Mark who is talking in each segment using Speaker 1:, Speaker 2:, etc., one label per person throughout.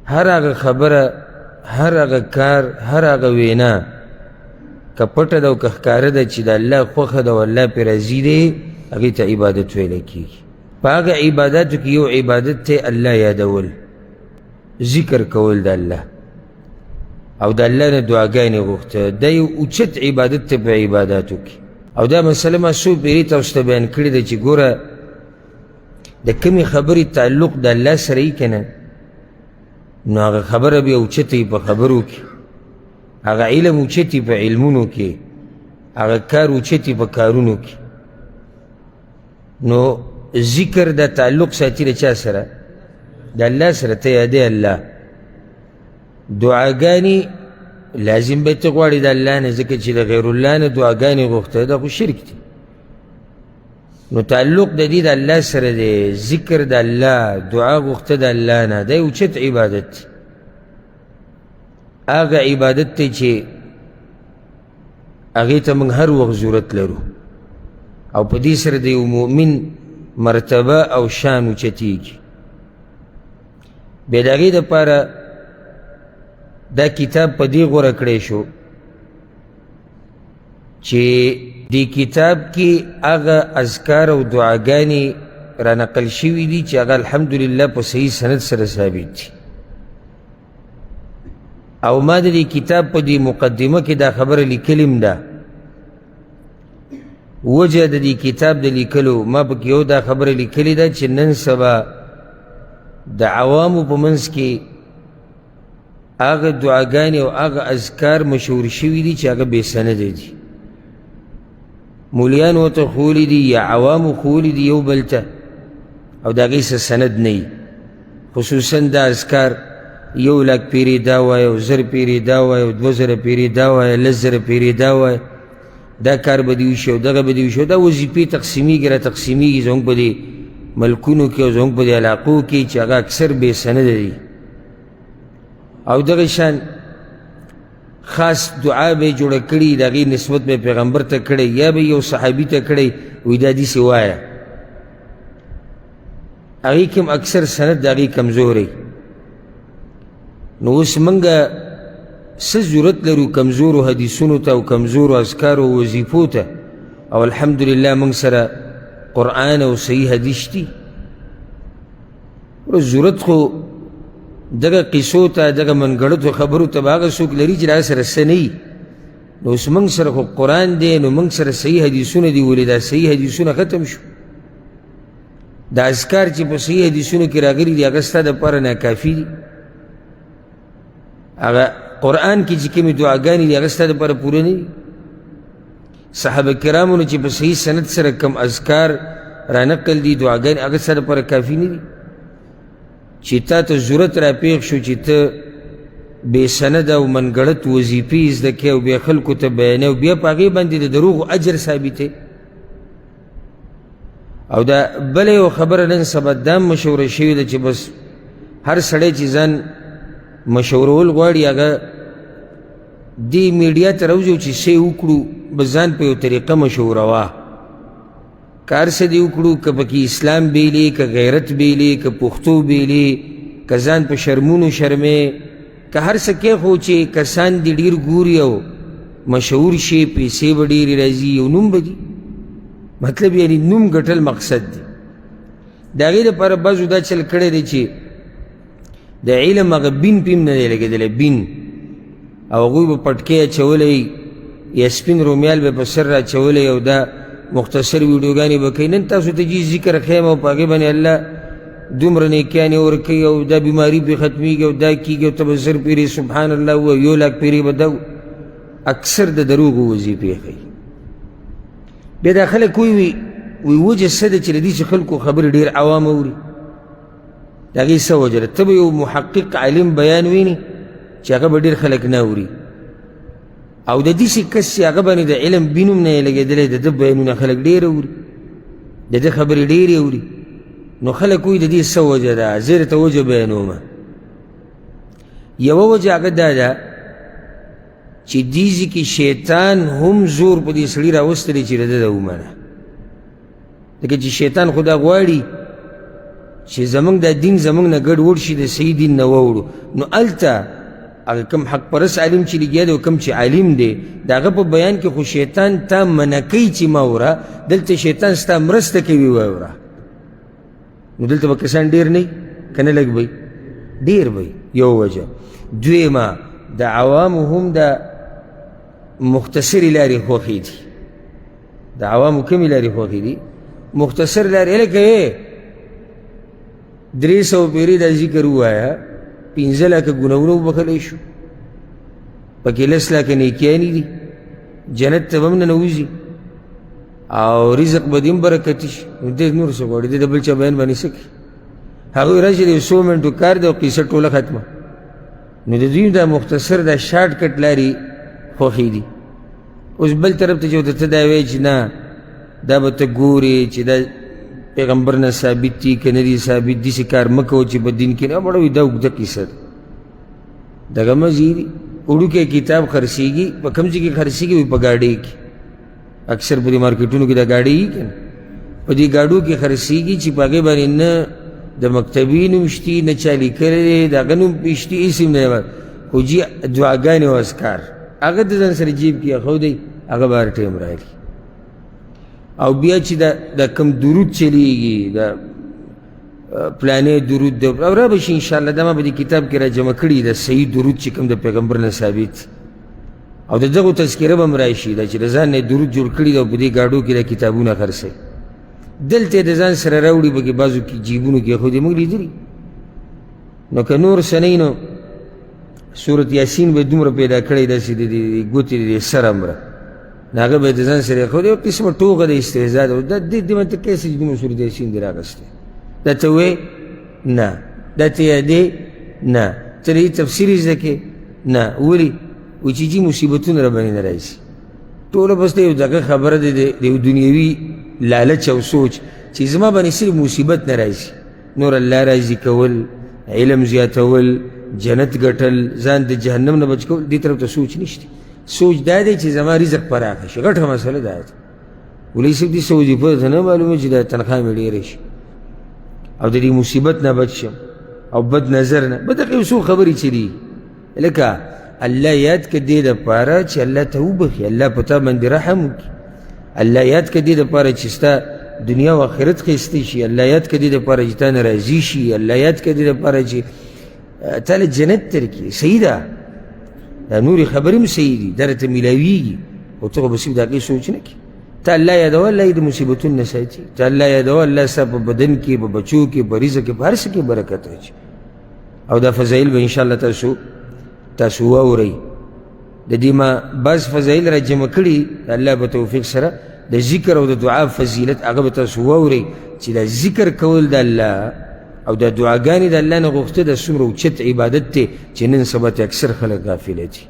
Speaker 1: هر هغه خبره، هر هغه کار، هر هغه وینا که پټه ده او که ښکاره ده چې د الله خوښه ده او الله پرې راضي دی، هغې ته عبادت ویلی کېږي. په هغه عباداتو کې یو عبادت دی الله یادول، ذکر کول د الله او د الله نه دعاګانې غوښته. دا یو اوچت عبادت دی په عباداتو کې. او دا مسله ما څو پېرې تاسو ته بیان کړې ده چې ګوره د کومې خبرې تعلق د الله سره یي که نه، نو هغه خبره بیا اوچته وي په خبرو کې، هغه علم اوچت وي په علمونو کې، هغه کار اوچت وي په کارونو کې. نو ذکر د تعلق ساتي له چا سره؟ د الله سره. ته یادې الله، دعاګانې لازم به ته غواړې د الله نه، ځکه چې د غیر الله نه دعاګانې غوښته دا خو شرک دی. نو تعلق د دې د الله سره دی، ذکر د الله، دعا غوښته د الله نه، دا یو اوچت عبادت دی. هغه عبادت دی چې هغې ته موږ هر وخت ضرورت لرو، او په دې سره د یو مؤمن مرتبه او شان اوچتېږي. بیا د هغې دپاره دا کتاب په دې غوره کړی شو چې دې کتاب کې هغه اذکار او دعاګانې را نقل شوي دي چې هغه الحمدلله په صحیح سند سره ثابت دي. او ما د دې کتاب په دې مقدمه کې دا خبره لیکلې هم ده. وجه د دې کتاب د لیکلو ما پکې یو دا خبره لیکلې ده چې نن سبا د عوامو په منځ کې هغه دعاګانې او هغه اذکار مشهور شوي دي چې هغه بې سنده دي. مولیانو ورته ښوولي دي یا عوامو ښوولي دي یو بل ته، او د هغې څه سند نه وي. خصوصا دا اذکار یو لک پیرې دا وایه او 1000 پیرې دا وایه او 2000 پیرې دا وایه، 10,000 پیرې دا وایه، دا کار به دې وشي او دغه به دې وشي. دا وظیفې تقسیمیږي را تقسیمیږي زموږ په دې ملکونو کې او زموږ په دې علاقو کې چې هغه اکثر بې سنده دي. او دغه شان خاص دعا به یې جوړه کړي، د هغې نسبت به پیغمبر ته کړی یا به یو صحابي ته کړی، وایي دا داسې وایه. هغې کې هم اکثر سند د هغې کمزوری. نو اوس موږ څه ضرورت لرو کمزورو حدیثونو ته او کمزورو اذکارو او وظیفو ته؟ او الحمدلله موږ سره قرآن او صحیح حدیث دي. ضرورت خو دغه قصو ته، دغه منګړتو خبرو ته به هغه څوک لري چې له هغه سره څه نه وي. نو اوس موږ سره خو قرآن دی، نو موږ سره صحیح حدیثونه دي. ولې دا صحیح حدیثونه ختم شو؟ دا اذکار چې په صحیح حدیثونو کې راغلي دي هغه ستا دپاره ناکافي دي. هغه قرآن کې چې کومې دعاګانې دي هغه ستا دپاره پوره نه دي. صحابه کرامو نه چې په صحیح سند سره کوم اذکار را نقل دي، دعاګانې، هغه ستا دپاره کافي نه دي. چې تا ته ضرورت را پېښ شو چې ته بې سنده او منګړت وظیفې زده کړې او بیا خلکو ته بیانوې او بیا په هغې باندې د دروغو اجر ثابتې. او دا بله یوه خبره نن سبا دا مشهوره شوې ده چې بس هر سړی چې ځان مشهورول غواړي هغه دې میډیا ته راوځي چې څه وکړو، بس ځان په یو طریقه مشهوروه. که هر څه دې وکړو، که پکې اسلام بیلې، که غیرت بیلې، که پښتو بیلې، که ځان په شرمونو شرمې، که هر څه کې، خو چې کسان دې ډېر ګوري او مشهور شي، پیسې به ډېرې راځي او نوم به دي. مطلب یعنی نوم ګټل مقصد دی. د هغې دپاره بعضو دا چل کړی دی چې د علم هغه بین پې هم نه دی لګېدلی، بین، او هغوی به پټکی اچولی یا سپین رومیال به په سر راچولی او دا مختصر ویډیوګانې به کوي. نن تاسو ته جي ذکر ښیم او په هغې باندې الله دومره نیکیانې ورکوي او دا بیماري پرې ختمیږي او دا کېږي او ته به 1000 پیرې سبحان الله ووایې، 1 لک پیرې به دا. اکثر د دروغو وظیفې ښیي. بیا دا خلک وایي، وایي وجه څه ده چې له دې چې خلکو خبرې ډېر عوام اوري؟ د هغې څه وجه ده؟ ته به یو محقق عالم بیان ویني چې هغه به ډېر خلک نه اوري، او د داسې کس چې هغه باندې د علم بین هم نه یې لګېدلی، د ده بیانونه خلک ډېر اوري، د ده خبرې ډېرې اوري. نو خلک وایي د دې څه وجه ده؟ زه درته وجه بیانوم. یوه وجه هغه دا ده چې دې ځای کې شیطان هم زور په دې سړي راوستلی چې د ده ومنه، ځکه چې شیطان خو دا غواړي چې زمونږ دا دین زمونږ نه ګډ وډ شي، د صحیح دین نه واوړو. نو هلته هغه کوم حق پرست عالم چې لګیا دی او کوم چې عالم دی، د هغه په بیان کې خو شیطان تا منع کوي چې مه اوره، دلته شیطان ستا مرسته کوي واوره. نو دلته به کسان ډېر نه وي که نه لږ به وي؟ ډېر به وي. یو وجه. دویمه، د عوامو هم د مختصرې لارې خوښې دي. د عوامو کومې لارې خوښې دي؟ مختصر لارې. لکه 300 پیرې دا ذکر ووایه، 5 لاکه ګناهونه وبخښلی شو، پکې 10 لاکه نیکیانې دي، جنت ته به هم ننوځي او رزق به دې هم برکتي شي. نو دې نور څه غواړي؟ دې د بل چا بیان باندې څه کوي؟ هغوی راشي د یو څو منټو کار دی او قیصه ټوله ختمه. نو د دوی دا مختصر دا شارټ کټ لارې خوښې دي. اوس بل طرف ته چې ورته ته دا وایې چې نه دا به ته ګورې چې دا پیغمبر نه ثابت دي که نه دي ثابت، داسې کار مه کوه چې په دین کې نه مړه وي. دا اوږده قیصه ده، دغه مزې دي. وړوکی کتاب خرڅېږي، په کوم ځای کې خرڅېږي؟ وایي په ګاډۍ کې. اکثر په دې مارکیټونو کې دا ګاډۍ وي که نه، په دې ګاډو کې خرڅېږي چې په هغې باندې نه د مکتبې نوم شتي، نه چا لیکلی دی، د هغه نوم پرې شتي، هېڅ هم نه دی. خو جي دعاګانې او اذکار هغه د ځان سره جیب کې ایښودی، هغه به هر ټایم راغلي. او بیا چې دا کوم درود چلیږي، دا پلانې درود دی، او را به شي انشاءالله، دا ما په دې کتاب کې را جمع کړي، دا صحیح درود چې کوم د پیغمبر نه ثابت، او د دغو تذکره به هم راشي، دا چې د ځان نه درود جوړ کړي دی او په دې ګاډو کې دا کتابونه خرڅوي. دلته یې د ځان سره راوړي، پکې بعضو کې جیبونو کې خو دې موږ لیدلي. نو که نور څه نه نو سورت یاسین به دومره پیدا کړی داسې د دې ګوتې د دې سر امره، نو هغه به یې د ځان سره ایښودی. یو قسمه ټوغه د استهزا ده. دا دې دې ته کیسه چې دومره سورت یاسین دې راغستی، دا ته وایې نه، دا ته یادې نه، ته د دې تفسیر یې زده کړې نه، ولې؟ وایي چې جي مصیبتونه راباندې نه راځي. ټوله بس د یو دغه خبره ده، د یو دنیوي لالچ او سوچ چې زما باندې صرف مصیبت نه راځي، نور الله راضي کول، علم زیاتول، جنت ګټل، ځان د جهنم نه بچ کول، دې طرف ته سوچ نشته. سوچ دا دی چې زما رزق پراخه شي. غټه مسله دا ده. ولې صاحب دې څه وظیفه ته نه معلومه چې دا تنخوا مې ډېره شي او د دې مصیبت نه بچ شم او بد نظر نه، به دغه یو څو خبرې چې دي، لکه الله یاد که دې دپاره چې الله ته وبخښي، الله په تا باندې رحم وکړي، الله یاد که دې دپاره چې ستا دنیا او آخرت ښایسته شي، الله یاد که دې دپاره چې تا نه راضي شي، الله یاد که دې دپاره چې تا له جنت درکړي. صحیح ده، دا نورې خبرې هم صحیح دي، دا راته میلاویږي، خو ته خو به صرف د هغې سوچ نه کړې. ته الله یادوه، الله یې د مصیبتونو نه ساتي. ته الله یادوه، الله ستا په بدن کې، په بچو کې، په رزق کې، په هر څه کې برکت اچوي. او دا فضایل به انشاءالله تاسو واورئ. د دې ما بعض فضایل را جمع کړي د الله په توفیق سره، د ذکر او د دعا فضیلت هغه به تاسو واورئ چې دا ذکر کول د الله او د دعاګانې د الله نه غوښته د څومره اوچت عبادت دی چې نن سبا ته اکثر خلک غافله دي.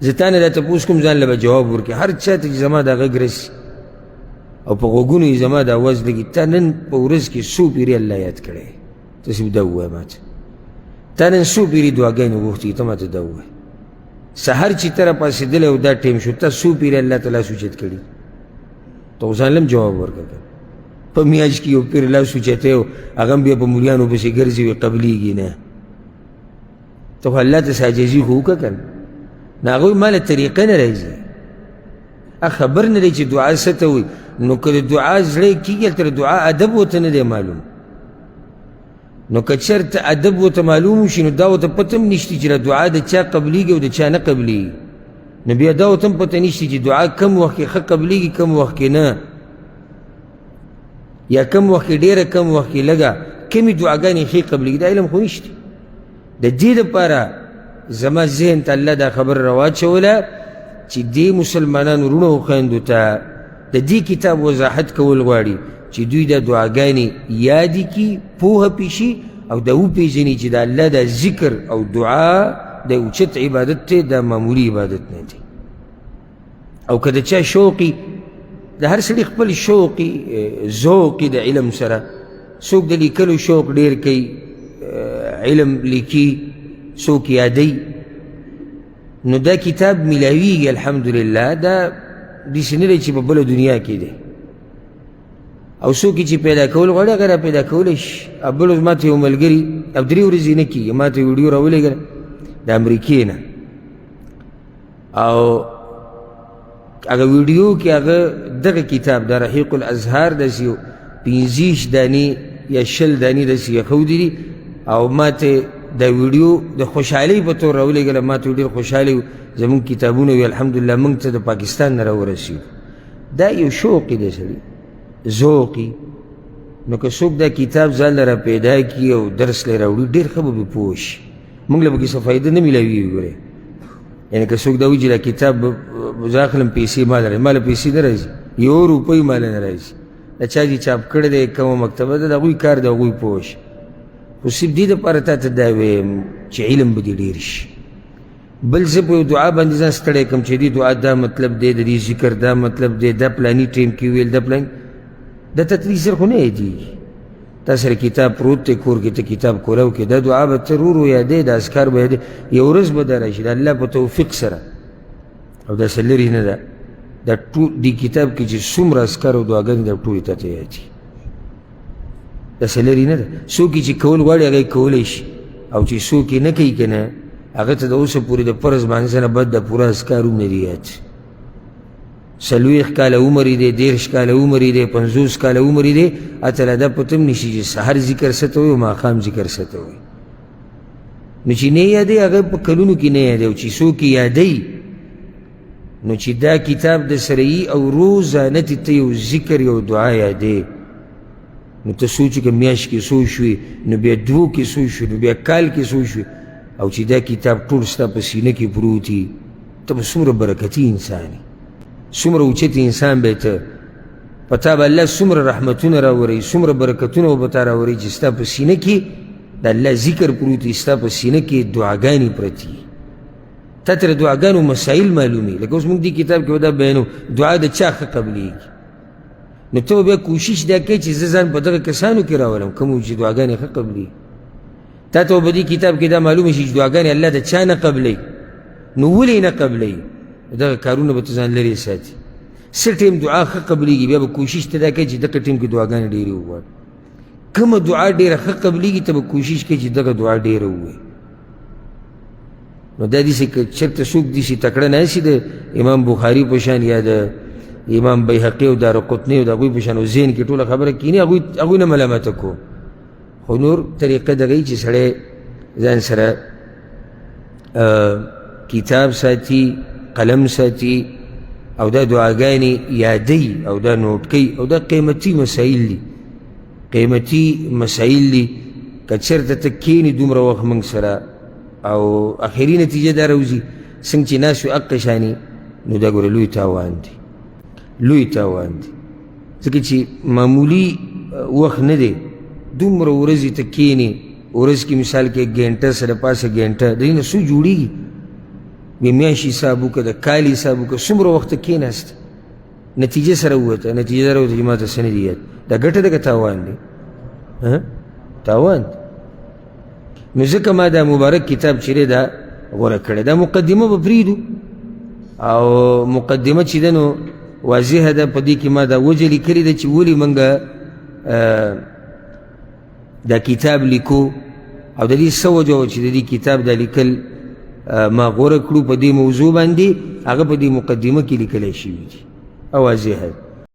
Speaker 1: زه تا نه دا تپوس کوم، ځان له به جواب ورکړي. هر چا ته چې زما دا غږ رسي او په غوږونو یې زما دا اواز لګي، تا نن په ورځ کې څو پیرې الله یاد کړی؟ ته صرف دا ووایه ما ته. تا نن څو پیرې دعاګانې غوښتي؟ ته ما ته دا ووایه. سهار چې ته راپاڅېدلی او دا ټایم شو، تا څو پیرې الله ته لاس اوچت کړي؟ ته خو ځان له هم جواب ورکړه. په میاشت کې یو پیر لاس اوچتی او هغه هم بیا په مولیانو پسې ګرځي وي، قبلېږي نه. ته خو الله ته څه عاجزي خو وکړه که نه. نو هغوی ما له طریقه نه راځي، خبر نه دی چې دعا څه ته وایي. نو که د دعا زړه کېږي، هلته د دعا ادب ورته نه دی معلوم. نو که چېرته ادب ورته معلوم شي، نو دا ورته پته هم نشته چې دا دعا د چا قبلېږي او د چا نه قبلېږي. نو بیا دا ورته هم پته نشته چې دعا کم وخت کې ښه قبلېږي، کم وخت کې نه، یا کم وخت کې ډېره، کم وخت کې لږه، کمې دعاګانې ښې قبلېږي. دا علم خو نشته. د دې دپاره زما ذهن ته الله دا خبره راواچوله چې دې مسلمانانو وروڼو او خویندو ته د دې کتاب وضاحت کول غواړي چې دوی دا دعاګانې یادې کړي، پوهه پې شي او دا وپېژني چې د الله دا ذکر او دعا د اوچت عبادت دی، دا معمولي عبادت نه دی. او که د چا شوقي، د هر سړي خپل شوقي ذوقي د علم سره، څوک د لیکلو شوق ډېر کوي، علم لیکي، څوک یادوي، نو دا کتاب میلاویږي الحمدلله. دا داسې نه دی چې په بله دنیا کې دی. او څوک چې پیدا کول غواړي هغه را پیدا کولی شي. او بل ورځ ما ته یو ملګري او 3 ورځې نه کېږي ما ته ویډیو راولېږله د امریکې نه، او هغه ویډیو کې هغه دغه کتاب د رحیق الازهار داسې یو 25 دانې یا 20 دانې داسې یې ښودلي دي، او ما ته دا ویډیو د خوشحالۍ په تور راولېږله. ما ته ډېر خوشحاله یو، زموږ کتابونه وي الحمدلله موږ ته د پاکستان نه راورسېدو. دا یو شوق دی سړي، ذوقي. نو که څوک دا کتاب ځان له را پیدا کړي او درس له راوړي ډېر ښه به پرې پوه شي، موږ له پکې څه فایده نه میلاویږي. ګورې یعنې که څوک دا وایي چې دا کتاب زه اخلم پیسې ما له راځي، ما له پیسې نه راځي، یو روپۍ ما له نه راځي. دا چا چې چاپ کړی دی کومه مکتبه ده د هغوی کار د هغوی پوه شي. خو صرف دې دپاره تا ته دا وایم چې علم به دې ډېر شي. بل زه په یو دعا باندې ځان ستړی کړم چې دې دعا دا مطلب دی، د دې ذکر دا مطلب دی، دا پلاني ټایم کې ویل، دا پلاني، دا ته ترې زر خو نه یادېږي. تا سره کتاب پروت دی کور کې، ته کتاب کولاو کې دا دعا به ته ورو ورو یادې، دا اذکار به یادې، یو ورځ به دا راشي د الله په توفیق سره. او دا څه لرې نه ده، دا ټول دې کتاب کې چې څومره اذکار او دعاګانې دا ټولې تا ته یادي، دا څه لرې نه ده. څوک چې کول غواړي هغه یې کولی شي، او چې څوک یې نه کوي که نه هغه ته د اوسه پورې د فرض لمانځه نه بعد د پوره اذکار هم نه دي یاد. 40 کاله عمر یې دی، 30 کاله عمر یې دی، 50 کاله عمر یې دی، هلته لا دا پته هم نشي چې سهار ذکر څه ته وایي او ماښام ذکر څه ته وایي. نو چې نه یادوي هغه په کلونو کې نه یادوي، او چې څوک یې یادوي نو چې دا کتاب د سره یي او روزانه ترې ته یو ذکر یو دعا یادې، نو ته سوچ وکړه میاشت کې څو شوې، نو بیا دوو کې څو شوې، نو بیا کال کې څو شوې، او چې دا کتاب ټول ستا په سینه کې پروت وي، ته به څومره برکتي انسان یې، څومره اوچت انسان به ته، په تا به الله څومره رحمتونه راوروي، څومره برکتونه به تا راوروي چې ستا په سینه کې د الله ذکر پروت وي، ستا په سینه کې دعاګانې پرتې وي، تا ته د دعاګانو مسایل معلومي. لکه اوس موږ دې کتاب کې به دا بیانو دعا د چا ښه قبلېږي، نو ته به بیا کوشش دا کوې چې زه ځان په دغه کسانو کې راولم کومو چې دعاګانې ښه قبلېږي. تا ته به په دې کتاب کې دا معلومه شي چې دعاګانې الله د چا نه قبلوي، نو ولې نه قبلوي، دغه کارونه به ته ځان لرې ساتي. څه ټایم دعا ښه قبلېږي بیا به کوشش ته دا کوې چې دغه ټایم کې دعاګانې ډېرې وغواړي. کومه دعا ډېره ښه قبلېږي ته به کوشش کوې چې دغه دعا ډېره ووایې. نو دا داسې که چېرته څوک داسې تکړه نه سي د امام بخاري په شان یا د امام بیهقي او دارقطني او د هغوی په شان او ذهن کې ټوله خبره کښېني، هغوی نه ملامته کوم. خو نور طریقه دغه چې سړی ځان سره کتاب ساتي، قلم ساتي، او دا دعاګانې یادوي او دا نوټ کوي، او دا قیمتي مسایل دي، قیمتي مسایل دي. که چېرته ته کښېنې دومره وخت موږ سره او اخري نتیجه دا راوځي څنګه چې ناست یو هقه شانې، نو دا ګوره لوی تاوان دی، لوی تاوان دی. ځکه چې معمولي وخت نه دی، دومره ورځې ته کښېنې، ورځ کې مثال کې ګنټه سره پاسه ګنټه، د دې نه څه جوړېږي؟ د میاشت حساب وکړه، د کال حساب وکړه، څومره وخت ته کښېناست، نتیجه سره ووته، نتیجه سره ووته چې ما ته څه نه دي یاد. دا ګټه ده که تاوان دی؟ تاوان دی. نو ځکه ما دا مبارک کتاب چې دی دا غوره کړی. دا مقدمه به پرېږدو، او مقدمه چې ده نو واضحه ده، په دې کې ما دا وجه لیکلې ده چې ولې موږ دا کتاب لیکو، او د دې څه وجه وه چې د دې کتاب دا لیکل ما غوره کړو په دې موضوع باندې، هغه په دې مقدمه کې لیکلی شوي دي او واضحه.